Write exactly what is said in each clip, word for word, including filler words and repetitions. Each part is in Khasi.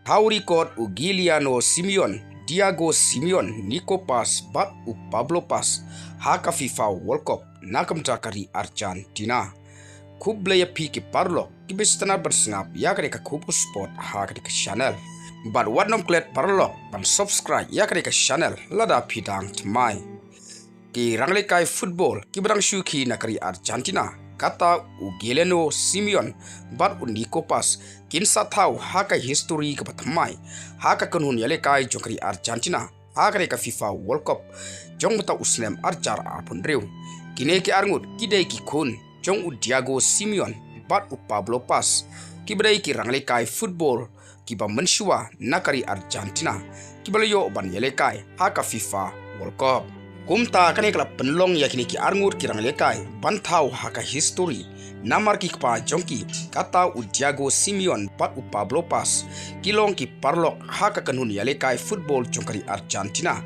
Ha u record u Giuliano Simeone, Diego Simeone, Nico Paz bad u Pablo Paz ha ka FIFA World Cup na ka bynta ka ri Argentina. Khublei ïa phi ki paralok kiba sngewtynnat ban sngap ïa kane ka khubor sport ha kane ka channel. Bad wat nym klet paralok ban subscribe ïa kane ka channel lada phi dang thymmai. Ki rangïalehkai football kiba dang shu khie na ka ri Argentina, kata u Giuliano Simeone bad u Nico Paz, kin sa thaw ha ka history kaba thymmai ha ka kynhun ïalehkai jong ka ri Argentina ha kane ka FIFA World Cup jong mynta u snem arhajar arphew hynriew. Kine ki arngut ki dei ki khun jong u Diego Simeone bad u Pablo Paz, kiba dei ki rangïalehkai football kiba mynshuwa na ka ri Argentina kiba la ïoh ban ïalehkai ha ka FIFA World Cup. Kumta kane ka la pynlong ïa kine ki arngut ki rangïalehkai ban thaw ha ka history, namar ki kpa jong ki, kata u Diego Simeone bad u Pablo Paz, ki long ki paralok ha ka kynhun ïalehkai football jong ka ri Argentina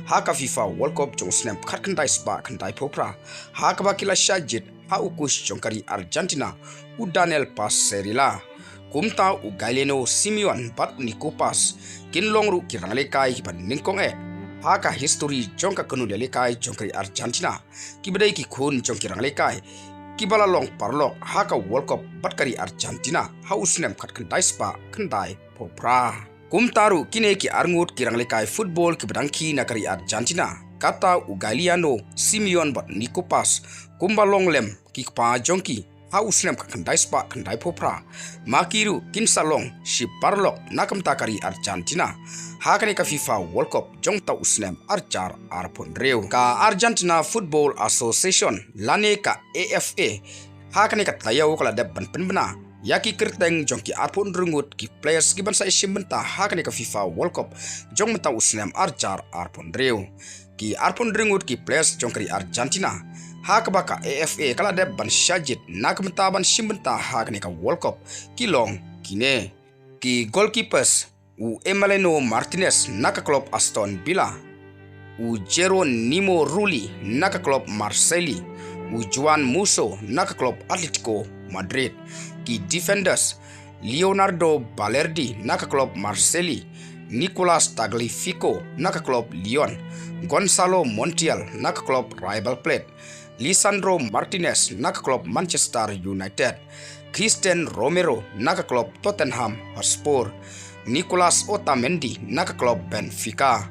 ha ka FIFA World Cup jong u snem khatkhyndai spah khyndaiphew phra, ha kaba ki la shah jied ha u coach jong ka ri Argentina, u Daniel Pasarella. Kumta u Giuliano Simeone bad u Nico Paz kin long ruh ki rangïalehkai kiba nyngkong eh ha ka history jong ka kynhun ïalehkai jong ka ri Argentina, kiba dei ki khun jong ki rangïalehkai kiba la long paralok ha ka World Cup bad ka ri Argentina ha u snem khatkhyndai spah khyndaiphew phra. Kumta ruh kine ki arngut ki rangïalehkai football kiba dang khie na ka ri Argentina, kata u Giuliano Simeone bad Nico Paz, kumba long lem ki kpa jong ki ha u snem khatkhyndai spah khyndaiphew phra, ma ki ruh kin sa long shi paralok na ka bynta ka ri Argentina ha kane ka FIFA World Cup jong mynta u snem arhajar arphew hynriew. Ka Argentina Football Association lane ka A F A ha kane ka taïew ka la dep ban pynbna ïa ki kyrteng jong ki arphew hynriew ngut ki players kiban sa ïashim bynta ha kane ka FIFA World Cup jong mynta u snem arhajar arphew hynriew. Ki arphew hynriew ngut ki players jong ka ri Argentina ha kaba ka A F A ka la dep ban shah jied na ka bynta ban shim bynta ha kane ka World Cup ki long kine: ki goalkeepers, u Emiliano Martinez na ka club Aston Villa, u Geronimo Rulli na ka club Marseille, u Juan Musso na ka club Atletico Madrid. Ki defenders, Leonardo Balerdi na ka club Marseille, Nicolas Tagliafico na ka club Lyon, Gonzalo Montiel na ka club River Plate, Lisandro Martinez na ka club Manchester United, Cristian Romero na ka club Tottenham Hotspur, Nicolas Otamendi na ka club Benfica,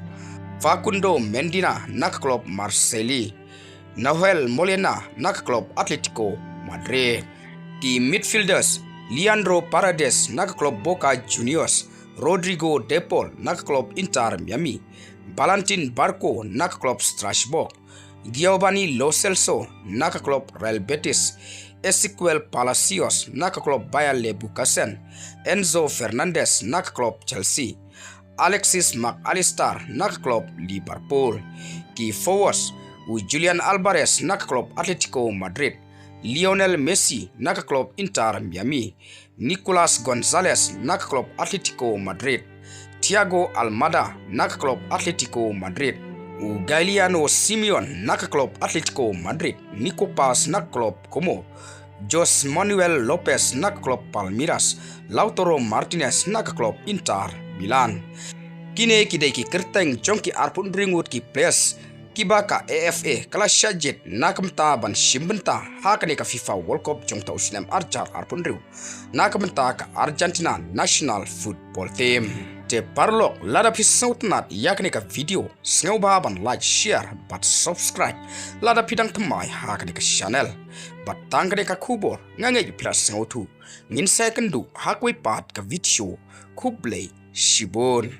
Facundo Medina na ka club Marseille, Nahuel Molina na ka club Atletico Madrid. Ki midfielders, Leandro Paredes na ka club Boca Juniors, Rodrigo De Paul na ka club Inter Miami, Valentin Barco na ka club Strasbourg, Giovanni Lo Celso na ka club Real Betis, Ezequiel Palacios na ka club Bayer Leverkusen, Enzo Fernandez na ka club Chelsea, Alexis Mac Allister na ka club Liverpool. Ki forwards, u Julian Alvarez na ka club Atletico Madrid, Lionel Messi na ka club Inter Miami, Nicolas Gonzalez na ka club Atletico Madrid, Thiago Almada na ka club Atletico Madrid, u Giuliano Simeone na ka club Atletico Madrid, Nico Paz na ka club Como, Jose Manuel Lopez na ka club Palmeiras, Lautaro Martinez na ka club Inter Milan. Kine ki dei ki kyrteng jong ki arphew hynriew ngut ki players kiba ka A F A ka la shah jied na ka bynta ban shim bynta ha kane ka FIFA World Cup jong mynta u snem arhajar arphew hynriew na ka bynta ka Argentina National Football Team. Te paralok, lada phi sngewtynnat ïa kane ka video, sngewbha ban like, share bad subscribe lada phi dang thymmai ha kane ka channel. Bad tang kane ka khubor nga ngeit ba phi la sngewthuh. Ngin sa ïakynduh ha kawei pat ka video. Khublei shibun.